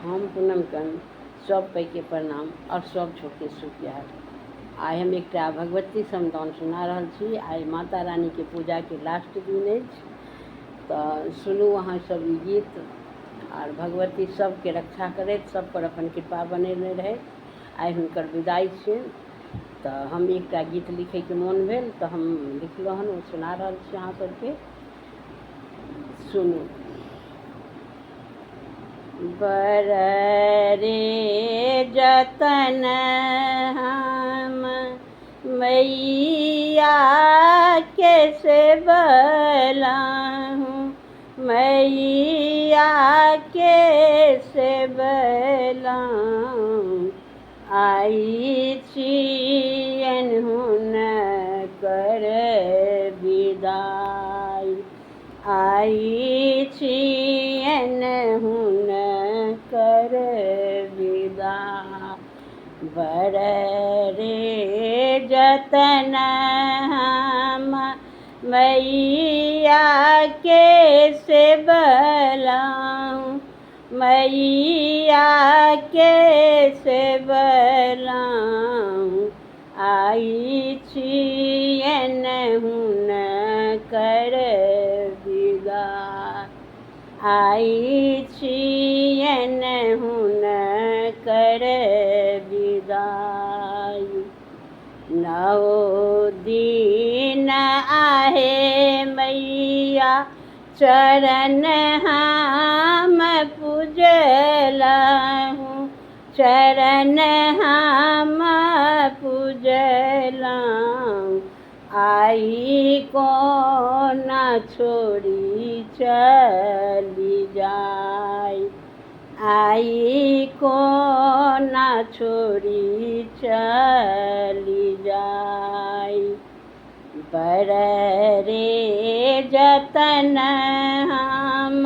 हम पूनम कर्ण सब पैके प्रणाम आओर सब छोटके सुप्यार। आइ हम एकटा भगवती समदाउन सुना रहल छी। आइ माता रानीके पूजाके लास्ट दिन अछि, तऽ सुनू अहाँ सब ई गीत आर भगवती सबके रक्षा करैत सब पर अपन कृपा बनेने रहैत। आइ हुनकर विदाई छियनि, तऽ हम एकटा गीत लिखैके मोन भेल तऽ हम लिखलहुँ हन, ओ सुना रहल छी अहाँ सबके, सुनू। बर रे जतन हम मैया के सेबलहुँ, मैया के सेबलहुँ, आई छियन हुनकर विदाई, आई छियन हुनकर विदा। बर रे जतन हम मैया के सेबलहुँ, मैया के सेबलहुँ, आई छियन हुनकर विदा, आई छियन हुनकर विदाई। नौ दिन आहे मैया चरण हम पूजलहुँ, चरण हम पूजलहुँ, आई कोना छोड़ी चली जाय, आई कोना छोड़ी चली जाय। बर रे जतन हम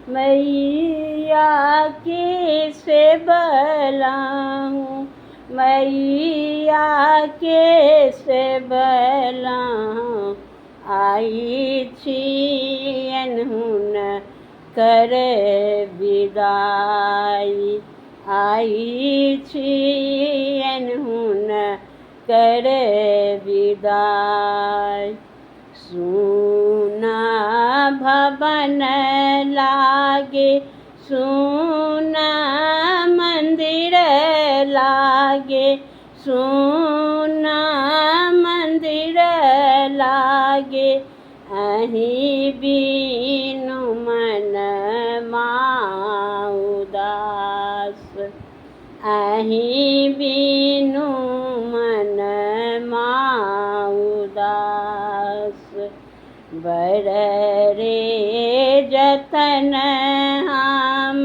मैया के सेबलहुँ, मैया के सेबलहुँ, आई छियन हुनकर विदाई, आई छियन हुनकर विदाई। सुना भवन लागे, सुना मंदिर लागे, सुना मंदिर लागे, अहीं बिनु मन उदास, अहीं बिनु मन उदास। बर रे जतन हम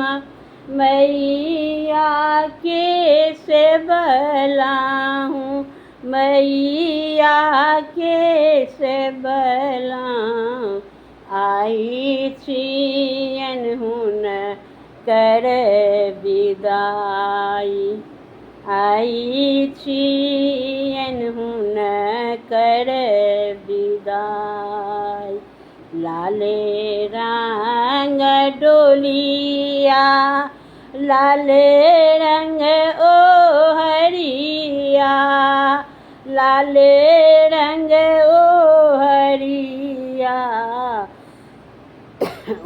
मैया के सेबलहुँ, मैया के सेबलहुँ, आई छियन हुनकर विदाई, आई छियन हुनकर विदाई। लाले रंग डोलिया, लाले रंग ओ हरिया, लाले रंग ओ हरिया,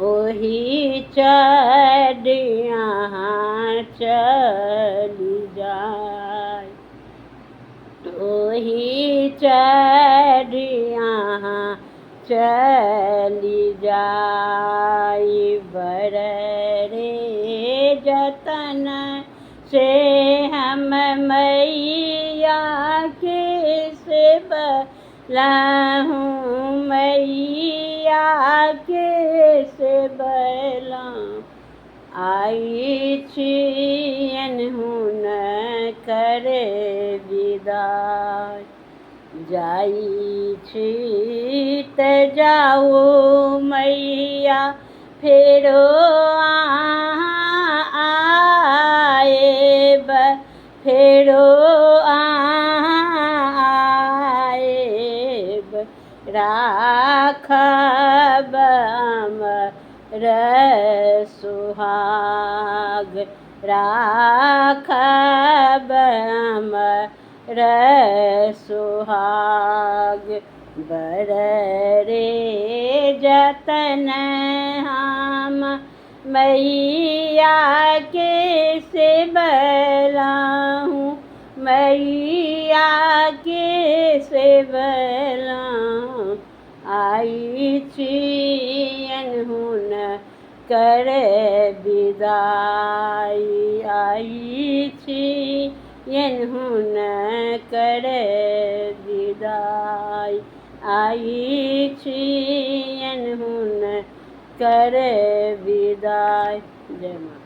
ओही चढ़िया चली जाय, ओही चढ़िया चली जाय। बर रे जतन से हम मैया के सेबलहुँ, मैया के सेबलहुँ, आई छियन हुनकर विदाई। जाई छी त जाऊ मैया फेरो आएब, फेरो आएब, राखब अमर सुहाग, राखब अमर सुहाग। बर रे जतन हम मैया के सेबलाहूँ, मैया के सेबलाहूँ। आई छियन हुन कर विदाई, आई छियन हुन कर विदाई, आई छियन हुन कर विदाई। जय माता।